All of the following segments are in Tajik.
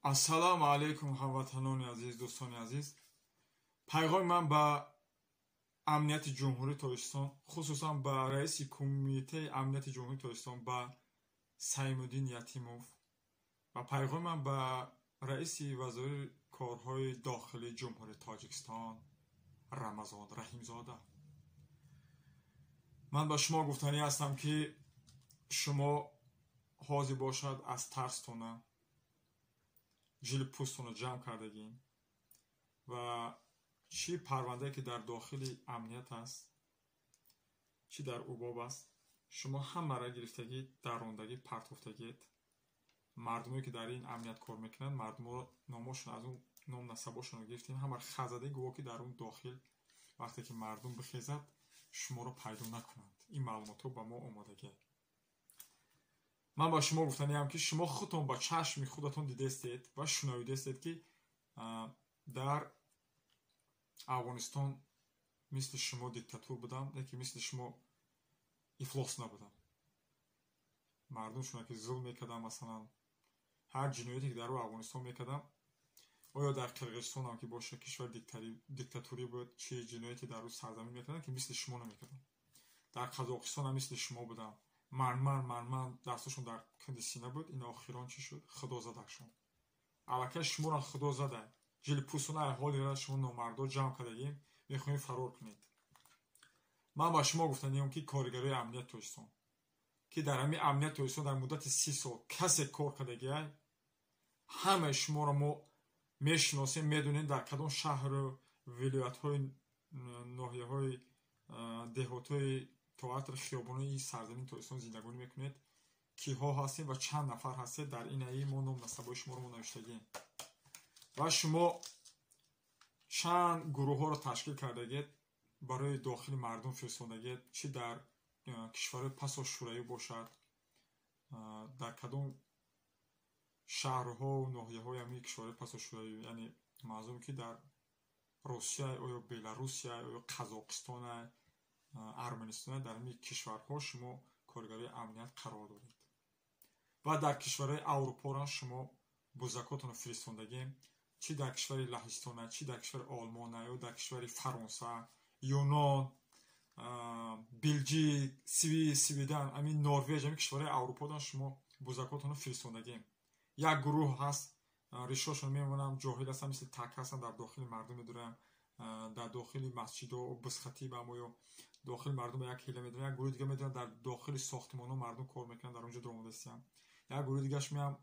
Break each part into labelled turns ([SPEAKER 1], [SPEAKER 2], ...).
[SPEAKER 1] Ассалому алайкум, ҳамватанони азиз, дӯстони азиз. Пайғоми ман ба амнияти Ҷумҳурии Тоҷикистон, хусусан ба раиси Кумитаи амнияти Ҷумҳурии Тоҷикистон, ба Саймуддин Ятимов, ва пайғоми ман ба раиси вазорати корҳои дохилии Ҷумҳурии Тоҷикистон Рамазон Раҳимзода. Ман ба шумо гуфтанӣ ҳастам, ки шумо ҳозир бошад аз тарстона ҷили пӯстонро ҷамъ кардагӣ ва чӣ парвандае, ки дар дохили амният аст, чӣ дар убоб аст, шумо ҳамаро гирифтагӣ, дарондагӣ, партофтагиед. Мардуме, ки дар ин амният кор мекунанд, мардуморо номошон аз он ном насабошонро гирифтем, ҳамаро хазаде, гӯё ки дар он дохил вақте ки мардум бихезад, шуморо пайдо накунанд. Ин маълумотҳо ба мо омодагӣ. Ман ба шумо гуфтаниам, ки шумо худтон ба чашми худатон дидестед ва шунавидестед, ки дар Афғонистон мисли шумо диктатур будам, лекин мисли шумо ифлос набудам. Мардум шуна ки зулм мекардам, масалан, ҳар ҷинояте, ки дар Афғонистон мекардам, оё дар Қирғизистонам ки боша, кишвари диктатурӣ буд, чӣ ҷинояте дар ӯ сарзамин мекардам, ки мисли шумо намекардам. Дар Қазоқистонам мисли шумо будам, манман манман дастошон дар кунди сина буд. Ин охирон чӣ шуд? Худо задашон. Аллакай шуморо Худо зада, ҷили пӯстона ҳолира шумо номардо ҷамъ кардагим, мехоҳем фарор кунед. Ман ба шумо гуфтаниям, ки коригарои амнияти Тоҷикистон, ки дар ҳамин амнияти Тоҷикистон дар муддати 30 сол касе кор кардагиай, ҳамаи шуморо мо мешиносем, медонем, дар кадом шаҳру вилоятҳои, ноҳияҳои, деҳотҳои, тоатр хиёбонои сарзамини Тоҷикистон зиндагонӣ мекунед, киҳо ҳастед ва чанд нафар ҳастед. Дар инаи мо ном насабои шуморо мо навиштагием. Ва шумо чанд гурӯҳҳоро ташкил кардагед, барои дохили мардум фиристодагед, чӣ дар кишварҳои пасо шӯравӣ бошад, дар кадом шаҳрҳо ноҳияҳои ҳамин кишварҳои пасо шӯравӣ, яъне манзурм, ки дар Русия, оё Беларусия, оё Қазоқистона, Арманистона, дар ҳамин кишварҳо шумо коргарои амният қарор доред. Ва дар кишварҳои Аврупоро шумо бузакотонро фиристондагем, чӣ дар кишвари Лаҳистона, чӣ дар кишвари Олмона, ё дар кишвари Фаронса, Юнон, Белҷик, Свис, Свидан, ҳамин Норвеж, ҳамин кишварҳои Авруподан шумо бузакотонро фиристондагем. Як гурӯҳ ҳаст, ришошон мемонам, ҷоҳил ҳастанд, мисли так ҳастанд, дар дохили мардум медуранд, дар дохили масҷидо бузхатибам ё дохили мардум як ҳила медонанд. Як гурӯҳи дига медонанд, дар дохили сохтмонҳо мардум кор мекунанд, дар онҷо дуромадастиям. Як гурӯҳи дигаш меам,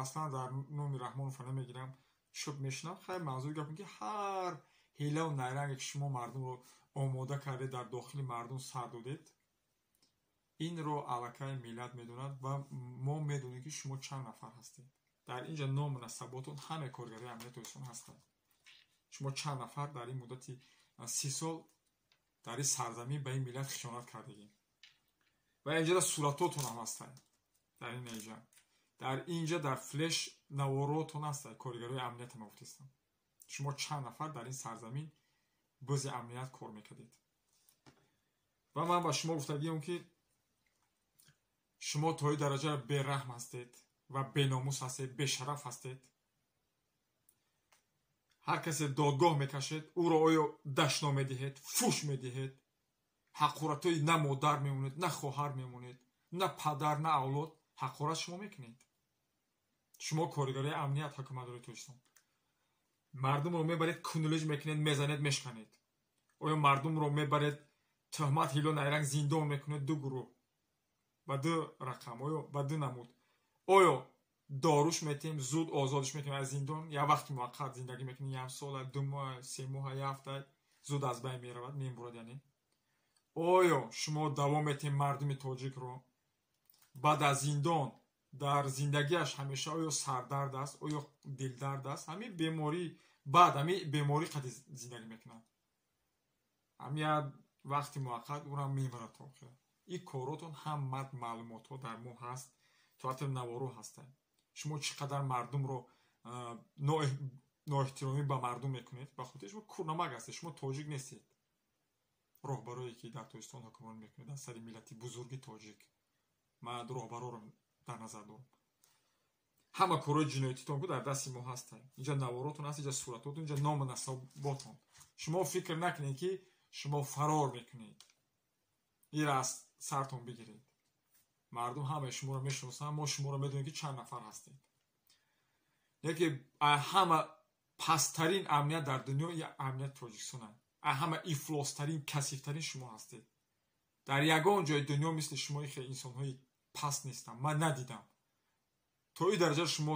[SPEAKER 1] аслан дар номи Раҳмонова намегирам, шуб мешинам. Хайр, манзури гапам, ки ҳар ҳилаву найранге, ки шумо мардумро омода кардед, дар дохили мардум сар додед, инро аллакай миллат медонад ва мо медонем, ки шумо чанд нафар ҳастед. Дар инҷа ному насаботон ҳамаи коргарои амнияти Тоҷикистон ҳастанд. Шумо чанд нафар дар ин муддати 30 сол дар ин сарзамин ба ин миллат хиёнат кардагӣ. Ва инҷа суратотон ҳам ҳастанд. Дар ин инҷа, дар инҷа дар флеш наворотон ҳастанд. Коргарои амнияти ма гуфтестам, шумо чанд нафар дар ин сарзамин бози амният кор мекардед. Ва ман ба шумо гуфтагиам, ки шумо то ин дараҷа бераҳм ҳастед ва беномус ҳастед, бешараф ҳастед. Ҳар касе додгоҳ мекашед, ӯро оё дашном медиҳед, фӯш медиҳед, ҳақоратҳои на модар мемонед, на хоҳар мемонед, на падар, на авлод, ҳақорат шумо мекунед. Шумо коргарои амният, ҳукуматдори Тоҷикистон, мардумро мебаред, кунулиҷ мекунед, мезанед, мешканед. Оё мардумро мебаред, тӯҳмат, ҳило, найранг, зиндон мекунед, ду гурӯҳ ба ду рақам, оё ба ду намуд. Оё доруш метиҳем, зуд озодш мекунем аз зиндон, як вақти муваққат зиндагӣ мекунем, як сола, 2 моҳ, 3 моҳа, як ҳафта, зуд аз байн меравад, мемурад. Яъне оё шумо давом метиҳем мардуми тоҷикро баъд аз зиндон дар зиндагиаш ҳамеша оё сардард аст, оё дилдард аст, ҳамин беморӣ, баъд ҳамин беморӣ қади зиндагӣ мекунад, ҳамин як вақти муваққат ӯрам мемирад то охира. Ин коротон ҳамат маълумотҳо дар мо ҳаст, то ҳатто наворо ҳастанд. Шумо чӣ қадар мардумро ноэҳтиромӣ ба мардум мекунед, ба хотири шумо курнамак ҳастед, шумо тоҷик нестед. Роҳбарое, ки дар Тоҷикистон ҳукмронӣ мекунед дар сари миллати бузурги тоҷик, ман роҳбароро дар назар дорам. Ҳама корҳои ҷиноятитон ку дар дасти мо ҳастанд. Инҷа наворотон ҳаст, инҷа суратотон, инҷа ному насаботон. Шумо фикр накунед, ки шумо фарор мекунед. Ира аз сартон бигиред. Мардум ҳамаи шуморо мешиносанд, мо шуморо медонем, ки чанд нафар ҳастед. Яке ҳама пасттарин амният дар дунё амнияти Тоҷикистон аст. Ҳама ифлостарин, касифтарин шумо ҳастед. Дар ягон ҷои дунё мисли шумо хеле инсонҳои паст нестанд. Ман надидам. То ин дараҷа шумо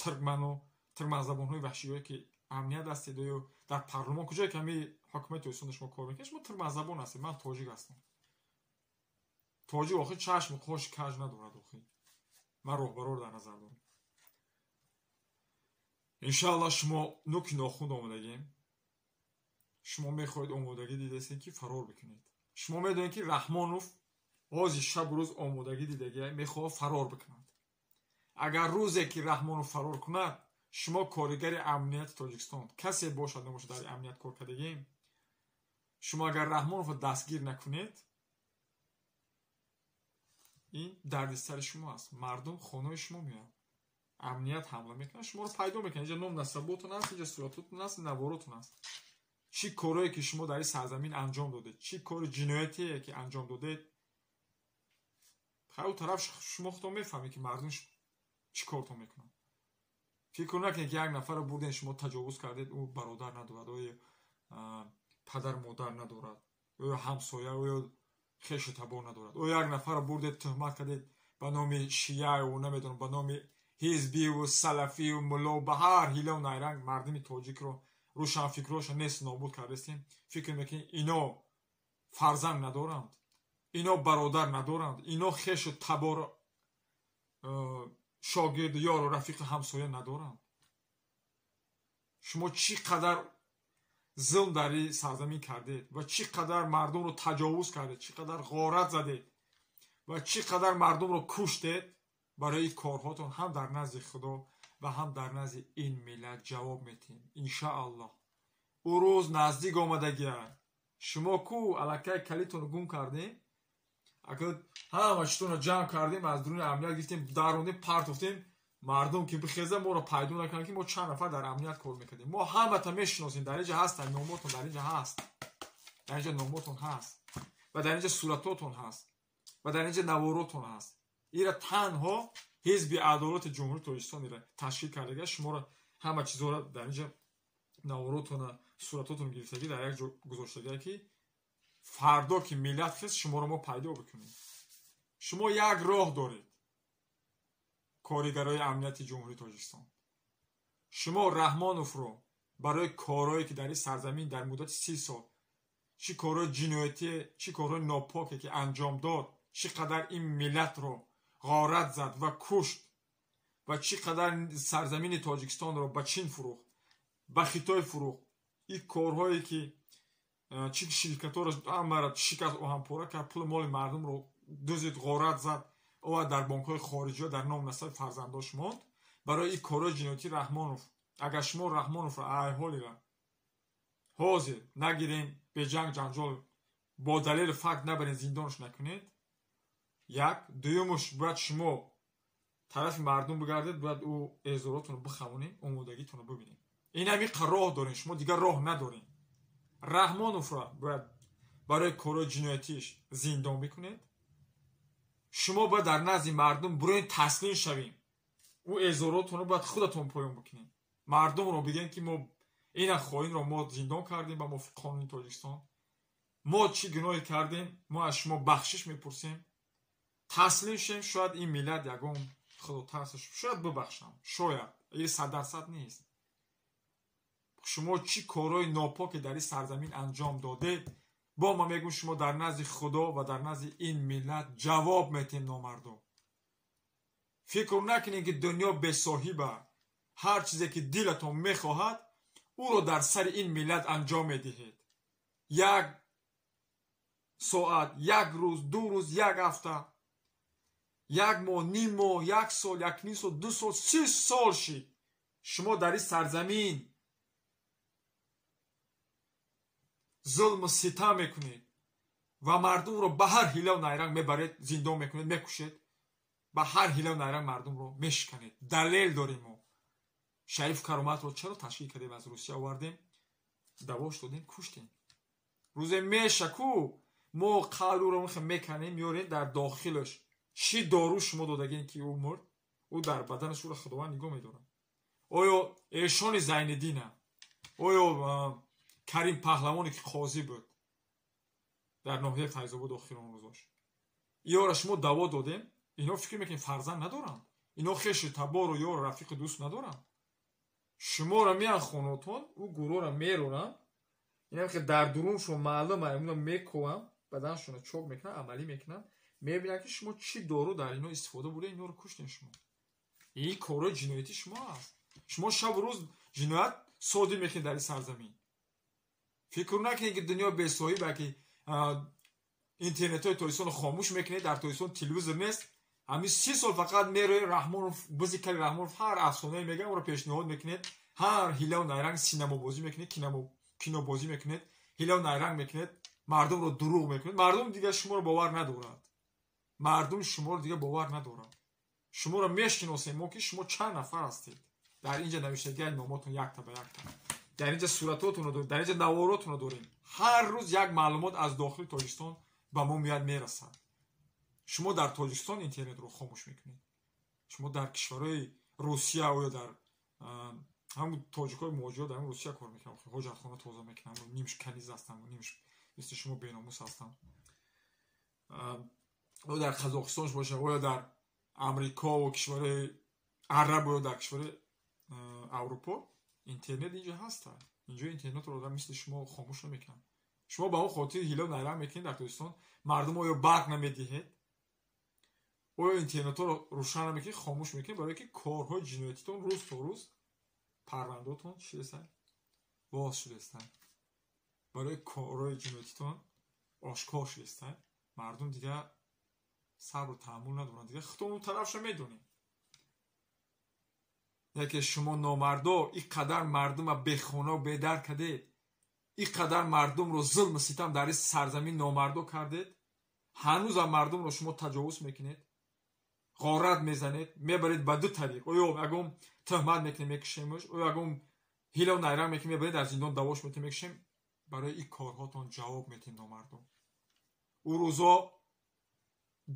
[SPEAKER 1] туркману туркманзабонҳои ваҳшиҳое ки амният ҳастед ё дар парлумон куҷое ки ҳамин ҳокимияти Тоҷикистон шумо кор мекунед, шумо туркманзабон ҳастед. Ман тоҷик ҳастам. Тоҷик охир чашму қоши каҷ надорад охир. Ман роҳбароро дар назар дорам. Иншааллоҳ шумо нуки нохунд омодагем. Шумо мехоҳед омодагӣ дидастед, ки фарор бикунед. Шумо медонед, ки Раҳмонов ҳозир шабу рӯз омодагӣ дидагӣ, мехоҳад фарор бикунад. Агар рӯзе ки Раҳмонов фарор кунад, шумо коригари амнияти Тоҷикистон, касе бошад набошад дар амният кор кардагем, шумо агар Раҳмоновро дастгир накунед, ин дардисари шумо аст. Мардум хонаи шумо меояд, амният ҳамла мекунад, шуморо пайдо мекунад. Инҷа ном насаботон аст, инҷа суратотон аст, наворотон аст. Чӣ корое ки шумо дар ин сарзамин анҷом додед, чӣ кори ҷиноятие ки анҷом додед, хай, у тараф шумо худтон мефаҳмед, ки мардум чӣ кортон мекунанд. Фикр накунед, ки як нафарро бурден, шумо таҷовуз кардед, ӯ бародар надорад, ё падар модар надорад, ё ҳамсоя, ё хешу табор надорад. Ё як нафарро бурдед, туҳмат кардед ба номи шияю, намедонам, ба номи ҳизбиву салафию мулло, ба ҳар ҳилаву найранг мардуми тоҷикро, рӯшанфикроша нест нобуд кардастем. Фикр мекунед, ино фарзанд надоранд, ино бародар надоранд, ино хешу табор, шогирду ёру рафиқу ҳамсоя надоранд? Шумо чӣ қадар зулм дар ин сарзамин кардед ва чӣ қадар мардумро таҷовуз кардед, чӣ қадар ғорат задед ва чӣ қадар мардумро куштед, барои корҳотон ҳам дар назди Худо ва ҳам дар назди ин миллат ҷавоб метиҳем, иншааллоҳ. Ӯ рӯз наздик омадагия. Шумо ку аллакай калитонро гум кардем, ҳама чизтонро ҷамъ кардем, аз дуруни амният гирифтем, дарондем, партофтем. Мардум ки бихеза, моро пайдо накунанд, ки мо чанд нафар дар амният кор мекардем. Мо ҳамата мешиносем, дар инҷа ҳастанд, номотон дар инҷа ҳаст, дар инҷа номотон ҳаст ва дар инҷа суратотон ҳаст ва дар инҷа наворотон ҳаст. Ира танҳо Ҳизби Адолати Ҷумҳурии Тоҷикистон ира ташкил кардага, шуморо ҳама чизҳоро дар инҷа наворотона, суратотон гирифтагӣ, дар як ҷо гузоштагӣ, ки фардо ки миллат хест, шуморо мо пайдо бикунем. Шумо як роҳ доред, коригарои амнияти Ҷумҳурии Тоҷикистон. Шумо Раҳмоновро барои корҳое ки дар ин сарзамин дар муддати 30 сол, чӣ корҳои ҷиноятие, чӣ корҳои нопоке ки анҷом дод, чӣ қадар ин миллатро ғорат зад ва кушт ва чӣ қадар сарзамини Тоҷикистонро ба Чин фурӯхт, ба Хитой фурӯхт, ин корҳое ки чӣ ширкатҳоро ҳамаро шикаст, оҳанпора кард, пули моли мардумро дузид, ғорат зад, овард дар бонкҳои хориҷиҳо дар ном насаби фарзандош монд. Барои ин корҳои ҷиноятӣ Раҳмонов, агар шумо Раҳмоновро айҳолира ҳозир нагирем, беҷанг ҷанҷол, бо далели факт набарен, зиндонш накунед, як дуюмуш, бояд шумо тарафи мардум бигардед, бояд ӯ эъзоротонро бихавонем, омодагитонро бибинем. Ин ҳамин роҳ дорем, шумо дигар роҳ надорем. Раҳмоновро бояд барои корҳои ҷиноятиш зиндон бикунед. Шумо бояд дар назди мардум буроен, таслим шавем, ӯ эъзоротонро бояд худатон поён бикунем, мардумро бигем, ки мо ина хоинро мо зиндон кардем ба мувофиқи қонуни Тоҷикистон, мо чӣ гуноҳе кардем, мо аз шумо бахшиш мепурсем, таслим шем. Шояд ин миллат ягон худотарсаш, шояд бибахшам, шояд, ин 100% нест. Шумо чӣ корҳои нопоке дар ин сарзамин анҷом додед, бо ма мегӯм, шумо дар назди Худо ва дар назди ин миллат ҷавоб метем. Номардум, фикр накунед, ки дунё бесоҳиба, ҳар чизе ки дилатон мехоҳад, ӯро дар сари ин миллат анҷом медиҳед. Як соат, як рӯз, 2 рӯз, як ҳафта, як моҳ, ним моҳ, як сол, як ним сол, 2 сол, 30 сол шид, шумо дар ин сарзамин зулму ситам мекунед ва мардумро ба ҳар ҳилаву найранг мебаред, зиндон мекунед, мекушед, ба ҳар ҳилаву найранг мардумро мешиканед. Далел дорем мо. Шариф Кароматро чаро ташкил кардем, аз Русия овардем, давош додем, куштем. Рӯзе меша ку мо қалби ӯро меканем, меорем дар дохилаш. Чӣ дору шумо додагем ки ӯ мурд? Ӯ дар баданаш ӯро Худованд нигоҳ медорад. Оё Эшони Зайниддина, оё Карим Паҳлавоне ки қозӣ буд дар ноҳияи Файзобод охир он рӯзош, иёра шумо даво додем, ино фикр мекунед фарзанд надоранд, ино хешу табору ёру рафиқу дӯст надоранд. Шуморо меян хонотон, ӯ гурӯҳро мероранд, инам ки дар дуруншон маълума, ино мекованд, баданшонро чок мекунанд, амалӣ мекунанд, мебинанд ки шумо чӣ дору дар ино истифода бурда, инора куштем шумо. Ин корҳои ҷиноятӣ шумо аст. Шумо шабу рӯз ҷиноят содир мекунед дар ин сарзамин. Фикр накунед ки дунё бесоҳиба, ки интернетҳои Тоҷикистонро хомӯш мекунед, дар Тоҷикистон телевизор нест. Ҳамин 30 сол фақат мерои Раҳмонов, бизикали Раҳмонов ҳар афсонае мегӯяд, онро пешниҳод мекунед, ҳар ҳилаву найранг синамобозӣ мекунед, кинобозӣ мекунед, ҳилаву найранг мекунед, мардумро дурӯғ мекунед. Мардум дигар шуморо бовар надорад. Мардум шуморо дигар бовар надорад. Шуморо мешиносем мо ки шумо чанд нафар ҳастед. Дар инҷа навиштагиҳои номотон якта ба якта. Дар инҷа суратотонро дорем, дар инҷа наворотонро дорем. Ҳар рӯз як маълумот аз дохили Тоҷикистон ба мо меяд, мерасад. Шумо дар Тоҷикистон интернетро хомӯш мекунед. Шумо дар кишварҳои Русия оё дар ҳамун тоҷикҳои муҳоҷирот дар Русия кор мекунанд, ҳоҷатхона тоза мекунанд, нимш каниз ҳастанд, нимш мисли шумо беномус ҳастанд. Оё дар Қазоқистон бошад, оё дар Амрико ва кишварҳои араб, оё дар кишварҳои Аврупо интернет инҷо ҳаст. Инҷо интернетро одам мисли шумо хомӯш намекунанд. Шумо ба он хотир ҳило найранг мекунед дар Тоҷикистон, мардум оё барқ намедиҳед, оё интернетҳоро рӯшан намекунед, хомӯш мекунед, барое ки корҳои ҷиноятитон рӯз то рӯз парвандаотон чӣ боз шудастанд. Барои корҳои ҷиноятитон ошкор шудастанд. Мардум дигар сабру таҳаммул надоранд, дигар худтон он тарафша медонем. Яке шумо номардо ин қадар мардума бехонаву бедар кардед, ин қадар мардумро зулму ситам дар ин сарзамин номардо кардед, ҳанӯзам мардумро шумо таҷовуз мекунед, ғорат мезанед, мебаред ба ду тариқ. Оё ягон тӯҳмат мекунед, мекушемш, оё ягон ҳилаву найранг мекунед, мебаред дар зиндон давош метем, мекушем. Барои ин корҳотон ҷавоб метем номардо. Ӯ рӯзо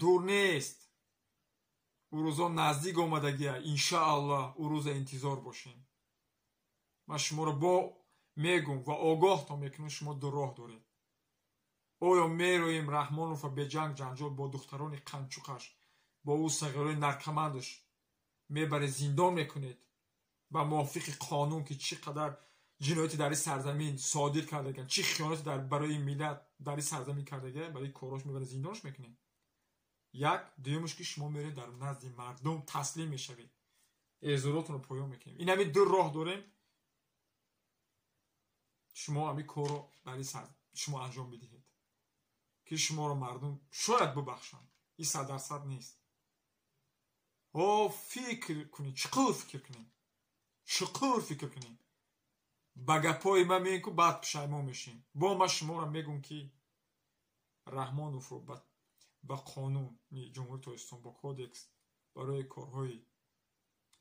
[SPEAKER 1] дур нест, ӯ рӯзо наздик омадагия. Иншааллоҳ ӯ рӯза интизор бошем. Ман шуморо бо мегум ва огоҳтон мекунам, шумо ду роҳ доред. Оё мероем Раҳмонова беҷанг ҷанҷол бо духтарони қанчуқаш, бо ӯ сағирои наркомандаш мебаред, зиндон мекунед ба мувофиқи қонун, ки чӣ қадар ҷинояти дар ин сарзамин содир кардаган, чӣ хиёнате барои миллат дар ин сарзамин кардага, барои корҳош мебаред зиндонш мекунед. Як дуюмш ки шумо меред дар назди мардум таслим мешавед, эъзоротонро поён мекунем. Ин ҳамин ду роҳ дорем. Шумо ҳамин корро дар ин шумо анҷом бидиҳед, ки шуморо мардум шояд бубахшанд. Ин 100% нест. О фикр кунед, чуқур фикр кунед, чуқур фикр кунед. Ба гапҳои ман мегӯем ку баъд пушаймон мешем. Бо ман шуморо мегӯм ки Раҳмоновро ба қонуни Ҷумҳурии Тоҷикистон, бо кодекс барои корҳои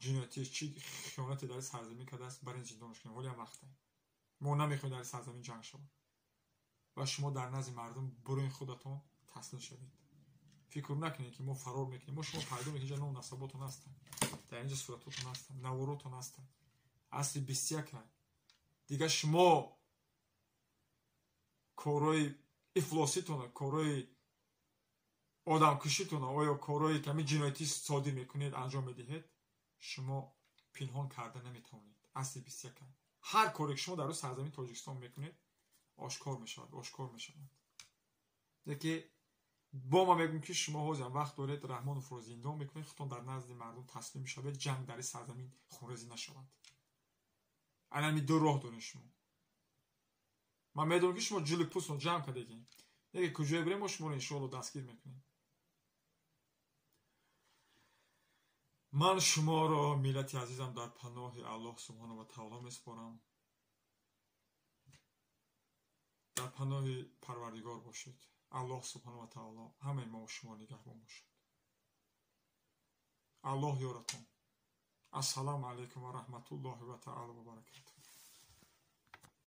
[SPEAKER 1] ҷиноятӣ, чӣ хиёнате дар сарзамин кардааст, бар ин зиндонш кунем. Ҳолиам вақте мо намехоҳем дар сарзамин ҷанг шавад ва шумо дар назди мардум бурои худатон таслим шавед. Фикр накунед ки мо фарор мекунем. Мо шумо пайдо мекунем, инҷа ном насаботон ҳастанд, дар инҷа суратотон ҳастанд, наворотон ҳастанд. Асри 21. Дигар шумо корҳои ифлоситона, корҳои одамкушитона, оё корҳое ки ҳамин ҷиноятӣ содир мекунед, анҷом медиҳед, шумо пинҳон карда наметавонед. Асри 21. Ҳар коре ки шумо дар рӯи сарзамини Тоҷикистон мекунед, ошкор мешавад, ошкор мешавад. Яке бо ман мегӯм ки шумо ҳозирам вақт доред, Раҳмоновро зиндон мекунед, худтон дар назди мардум таслим мешавед, ҷанг дар ин сарзамин хунрезӣ нашавад. Ана ҳамин ду роҳ доред шумо. Ман медонам ки шумо ҷули пӯстон ҷамъ кардагӣ. Яке куҷое бирем, мо шуморо иншоалло дастгир мекунем. Ман шуморо, миллати азизам, дар паноҳи Аллоҳ субҳонаҳу ва таоло месупорам. Дар паноҳи Парвардигор бошед. Аллоҳ субҳонаҳу ва таоло ҳамаи мо шумо нигаҳбон бошад. Аллоҳ ёратон. Ассалому алайкум ва раҳматуллоҳи ва таъала ва баракатуҳ.